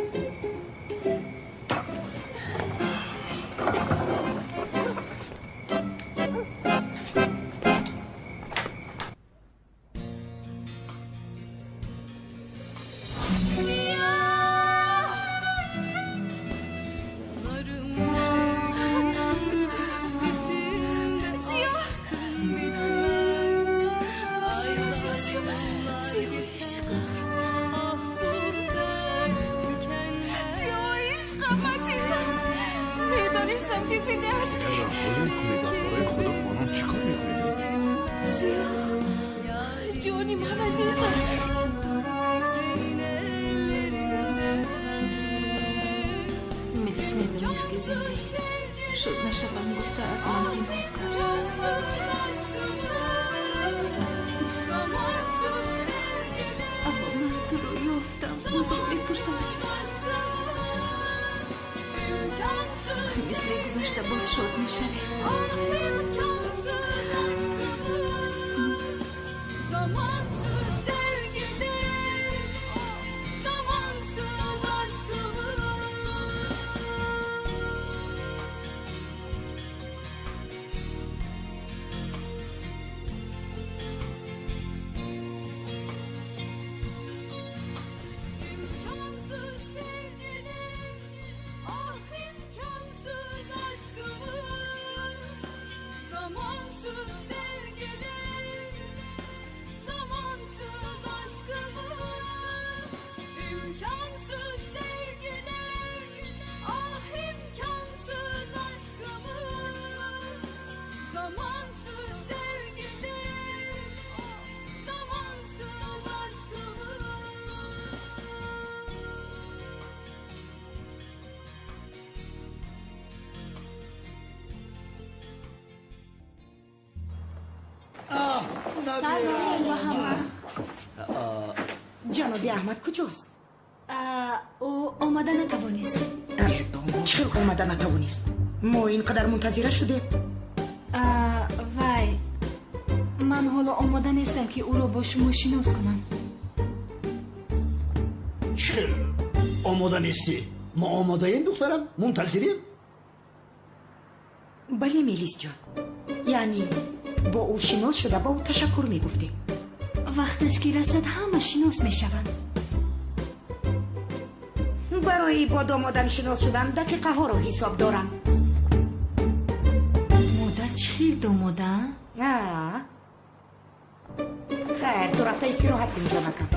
Ҷаноби Аҳмад куҷост? Ӯ омада натавонист. Чӣ хел омада натавонист? Мо ин қадар мунтазира шудем. Вай, ман ҳоло омода нестам, ки ӯро бо шумо шинос кунам. Чӣ хел омода нестӣ? Мо омодаем, духтарам, мунтазирем. Бале, Мелисҷон, яъне бо ӯ шинос шуда ба ӯ ташаккур мегуфтем. Вақташ ки расад, ҳама шинос мешаванд. Барои бо домодам шинос шудан дақиқаҳоро ҳисоб дорам. Модар, чӣ хел домода? Хайр, ту рафта истироҳат кун, ҷонакам.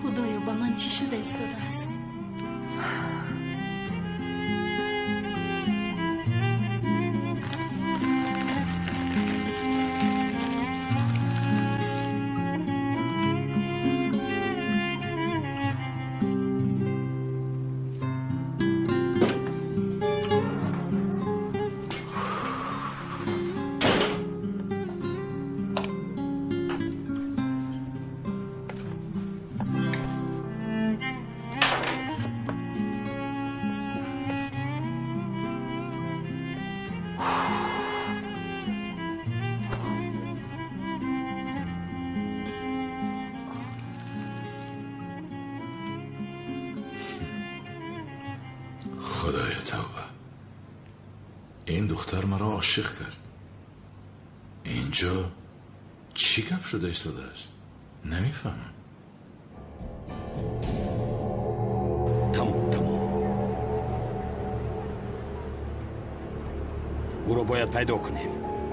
Худоё, ба ман чӣ шуда истодааст? Худоё тавба, ин духтар маро ошиқ кард. Инҷо чӣ гап шуда истодааст? Намефаҳмам. Тамом, тамом. Ӯро бояд пайдо кунем,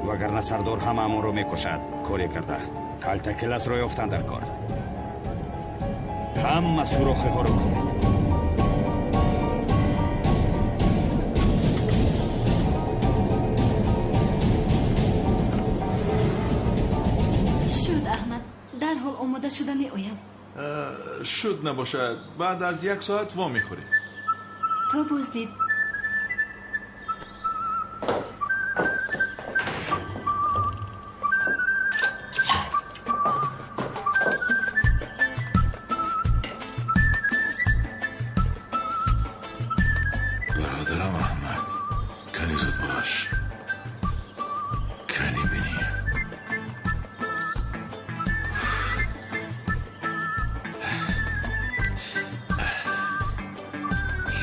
вагарна сардор ҳамаамонро мекушад. Коре карда калтакеласро ёфтан дар кор. Ҳама сурохиҳоро кунед. Шуд, Аҳмад, дарҳол омода шуда меоям. Шуд набошад, баъд аз як соат во мехӯрем. То боздид. Бародарам Аҳмад, кани зуд бош, кани бинем.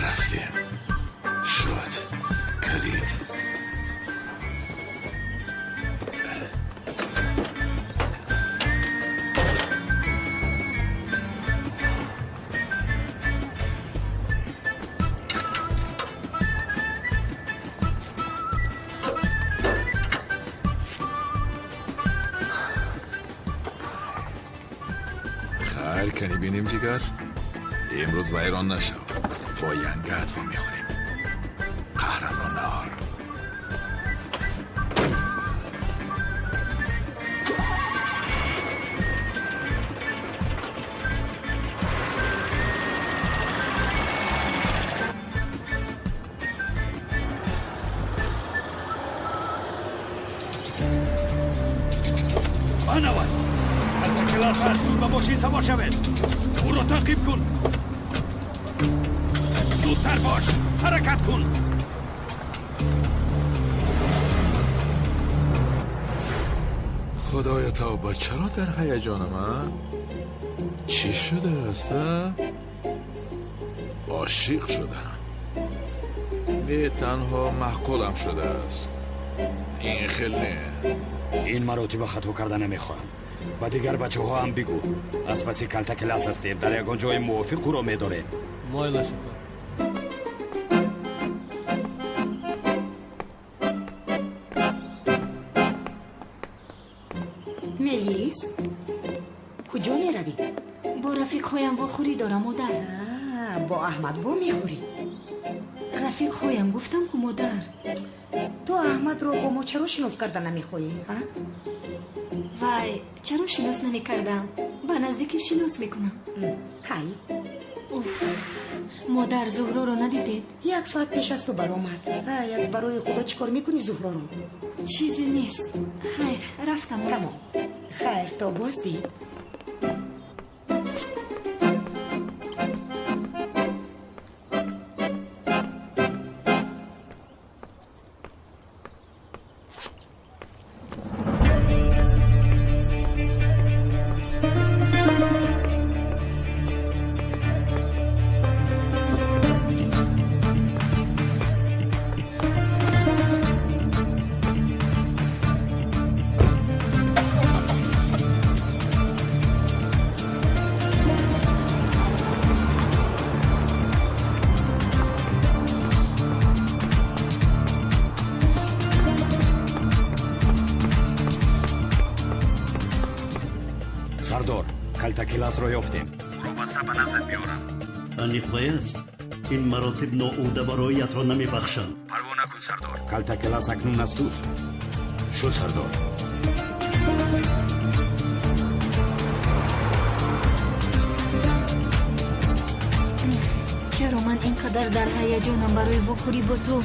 Рафтем. Шуд. Калид. Хайр, кани бинем ҷигар. Имрӯз вайрон нашав. Бо янгат во мехӯрем. Қаҳрамро наор. Анавай! Калтакелас аз зуд ба мошин савор шавед. Ӯро таъқиб кун. Зудтар бош, ҳаракат кун. Худоё тавба, чаро дар ҳаяҷонам, а? Чӣ шудааст, а? Ошиқ шудам. Не танҳо маъқулам шудааст. Ин хел не. Ин маротиба хато карда намехоҳам. Ба дигар бачаҳо ҳам бигӯ. Аз паси калтакелас ҳастем, дар ягон ҷои мувофиқ ӯро медорем. Мойлаш ака. Мелис, куҷо меравӣ? Бо рафиқҳоям вохӯрӣ дорам, модар. Бо Аҳмад во мехӯрӣ? Рафиқҳоям гуфтам ку, модар. Ту Аҳмадро бо мо чаро шинос карда намехоҳӣ, а? Вай, чаро шинос намекардам? Ба наздикӣ шинос мекунам. Кай? Уф, модар, Зуҳроро надидед? Як соат пеш аз ту баромад. Ай, аз барои худо чӣ кор мекунӣ Зуҳроро? Чизе нест. Хайр, рафтам. Тамом. Хайр, то боздид. Сардор, калтакеласро ёфтем. Ӯро Дарро баста ба наздат меорам. Аниқ вай аст? Ин маротиб ноуҳда бароятро намебахшам. Парво накун, сардор. Калтакелас акнун аз туст. Шуд, сардор. Чаро ман ин қадар дар ҳаяҷонам барои вохӯрӣ бо ту?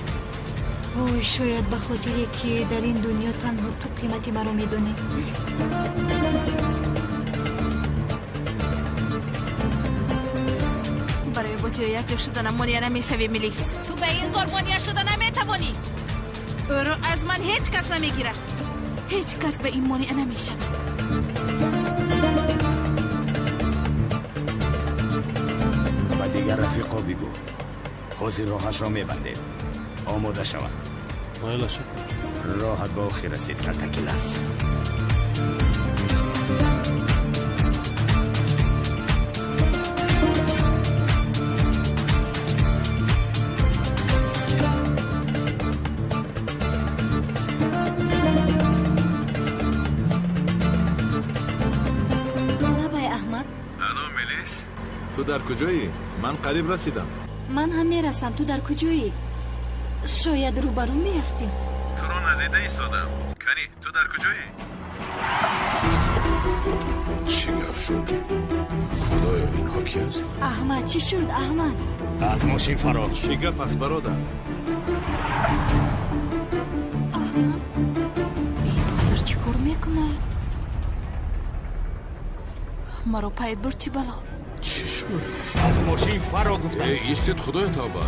Вой, шояд ба хотире, ки дар ин дунё танҳо ту қимати маро медонӣ. Барои бо Зиё якҷо шуданам монеа намешавӣ, Мелис. Ту ба ин кор монеа шуда наметавонӣ. Ӯро аз ман ҳеҷ кас намегирад. Ҳеҷ кас ба ин монеа намешавад. Ба дигар рафиқо бигӯ, ҳозир роҳашро мебандем. Омода шаванд. Майлаша. Роҳат ба охир расид, Калтакелас. Лабай, Аҳмад. Алло, Мелис, ту дар куҷоӣ? Ман қариб расидам. Ман ҳам мерасам. Ту дар куҷоӣ? Шояд рӯбарӯ меафтем. Туро надида истодам. Кани, ту дар куҷоӣ? Чӣ гап шуд? Худоё, инҳо ки ҳастанд? Аҳмад, чӣ шуд, Аҳмад? Аз мошин фаро. Чӣ гап аст, бародар? Аҳмад, ин духтар чӣ кор мекунад? Маро пайд бурд, чӣ бало? Чӣ шуд? Аз мошин фаро гуфтам. Истед, худоё, тавба.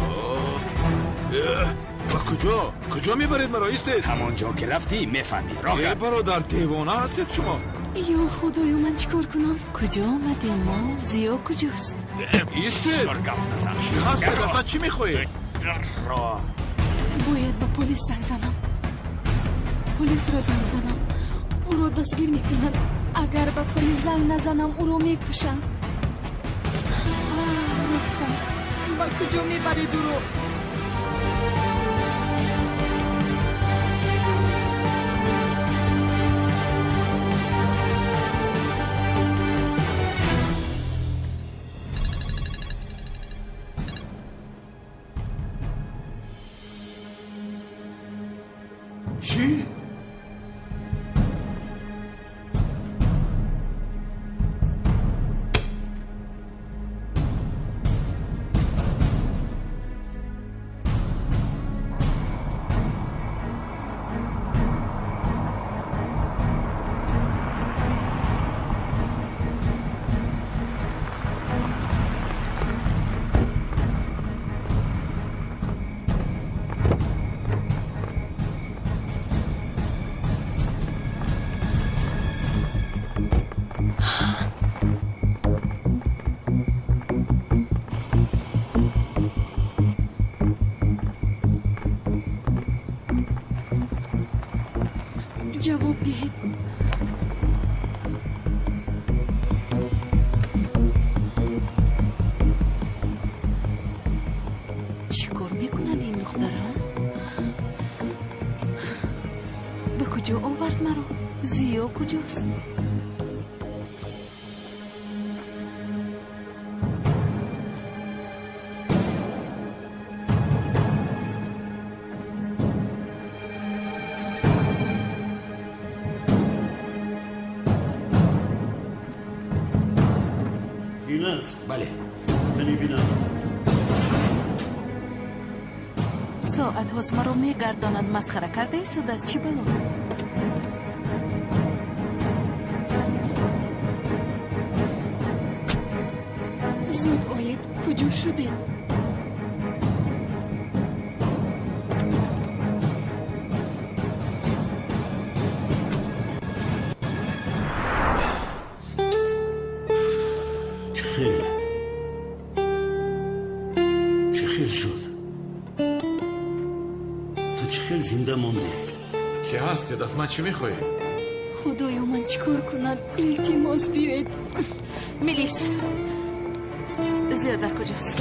Ба куҷо? Куҷо мебаред маро? Истед. Ҳамон ҷо ки рафтӣ, мефаҳмӣ. Роҳ. Э, бародар, девона ҳастед шумо. Ё худоё, ман чӣ кор кунам? Куҷо омадем мо? Зиё куҷост? Истед. Гап назан. Кӣ ҳастед? Аз ман чӣ мехоҳед? Бояд ба полис занг занам. Полисро занг занам, ӯро дастгир мекунанд. Агар ба полис занг назанам, ӯро мекушанд. Рафтам. Ба куҷо мебаред ӯро? Чӣ? Ҷавоб диҳед. Чӣ кор мекунад ин духтара? Ба куҷо овард маро? Зиё куҷост? Ин аст? Бале. Кани бинам. Соатҳост маро мегардонад. Масхара карда истодааст, чӣ бало? Зуд оед, куҷо шудед? Чӣ хел? Чӣ хел шуд? Ту чӣ хел зинда мондӣ? Кӣ ҳастед? Аз ман чӣ мехоҳед? Худоё, ман чӣ кор кунам? Илтимос, биёед. Мелис, Зиё дар куҷост?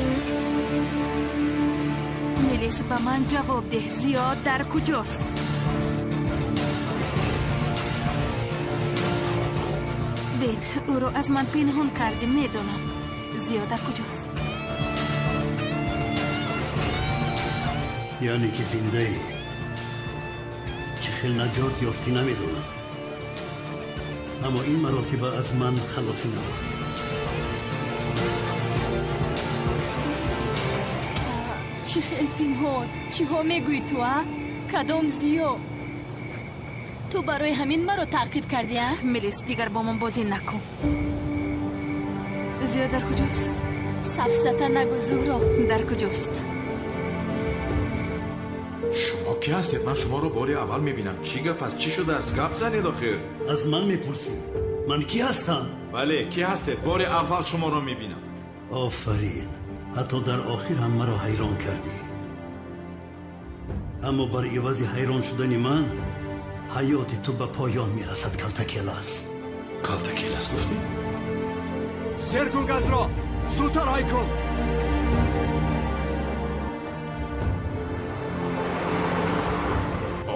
Мелис, ба ман ҷавоб деҳ. Зиё дар куҷост? Бин, ӯро аз ман пинҳон кардӣ, медонам. Зиё дар куҷост? Яъне ки зиндаӣ. Чӣ хел наҷот ёфтӣ намедонам, аммо ин маротиба аз ман халосӣ надорӣ. Чӣ хел пинҳон? Чиҳо мегӯӣ ту, а? Кадом Зиё? Ту барои ҳамин маро таъқиб кардӣ, а? Мелис, дигар бо ман бозӣ накун. Зиё дар куҷост? Сафсата нагӯ, Зуҳро. Дар куҷост? Шумо кӣ ҳастед? Ман шуморо бори аввал мебинам. Чӣ гап аст? Чӣ шудааст? Гап занед охир. Аз ман мепурсӣ? Ман кӣ ҳастам? Бале, кӣ ҳастед? Бори аввал шуморо мебинам. Офарин, ҳатто дар охир ҳам маро ҳайрон кардӣ. Аммо бар ивази ҳайрон шудани ман ҳаёти ту ба поён мерасад, Калтакелас. Калтакелас гуфтӣ? Сер кун газро, зудтар ҳай кун.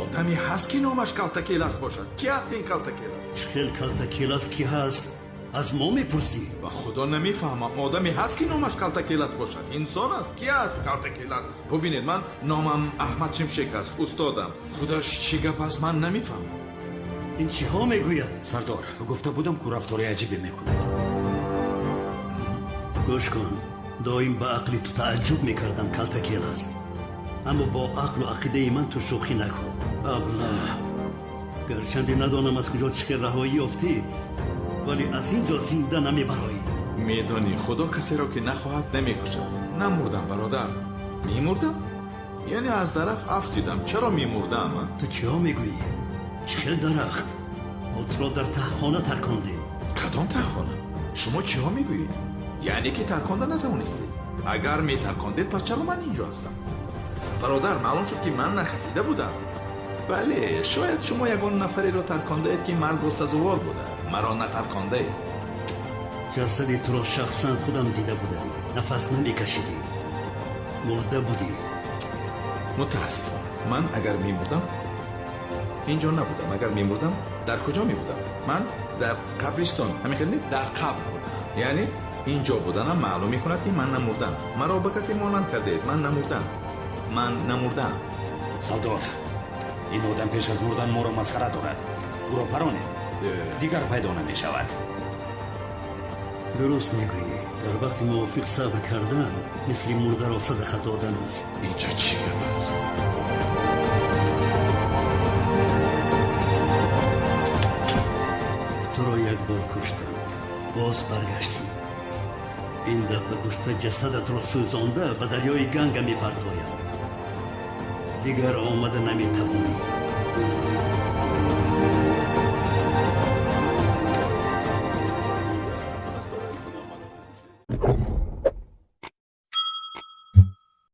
Одаме ҳаст ки номаш Калтакелас бошад. Кӣ ҳаст ин Калтакелас? Чӣ хел Калтакелас кӣ ҳаст? Аз мо мепурсӣ? Ба худо намефаҳмам. Одаме ҳаст ки номаш Калтакелас бошад. Инсон аст. Кӣ ҳаст Калтакелас? Бубинед, ман номам Аҳмад Шимшек аст, устодам. Худаш чӣ гап аст, ман намефаҳмам. Ин чиҳо мегӯяд? Сардор, гуфта будам ку рафтори аҷибе мекунад. Гӯш кун, доим ба ақли ту тааҷҷуб мекардам, Калтакелас, аммо бо ақлу ақидаи ман ту шӯхӣ накун. Аблаҳ, гарчанде надонам аз куҷо чӣ хел раҳоӣ ёфтӣ, вале аз ин ҷо зинда намебароӣ. Медонӣ, худо касеро ки нахоҳад намекушад. Намурдам, бародар. Мемурдам? Яъне аз дарахт афтидам. Чаро мемурдам? Ту чиҳо мегӯӣ? Чӣ хел дарахт? Мо туро дар таҳхона таркондем. Кадом таҳхона? Шумо чиҳо мегӯед? Яъне ки тарконда натавонистед. Агар метаркондед, пас чаро ман инҷо ҳастам? Бародар, маълум шуд ки ман нахафида будам. Бале, шояд шумо ягон нафареро таркондаед ки маргу сазовор буда. Маро натаркондаед. Ҷасади туро шахсан худам дида будам. Нафас намекашидӣ, мурда будӣ. Мутаассифона, ман агар мемурдам инҷо набудам. Агар мемурдам дар куҷо мебудам? Ман дар қабристон, ҳамин хел не? Дар қабр будам. Яъне инҷо буданам маълум мекунад ки ман намурдам. Маро ба касе монанд кардаед. Ман намурдам. Ман намурдам. Сардор, ин одам пеш аз мурдан моро масхара дорад. Ӯро паронед, дигар пайдо намешавад. Дуруст мегӯӣ. Дар вақти мувофиқ сабр кардан мисли мурдаро садақа додан аст. Инҷо чӣ гап аст? Туро як бор куштам, боз баргаштӣ. Ин дафъа кушта ҷасадатро сӯзонда ба дарёи Ганга мепартоям. Дигар омада наметавонӣ.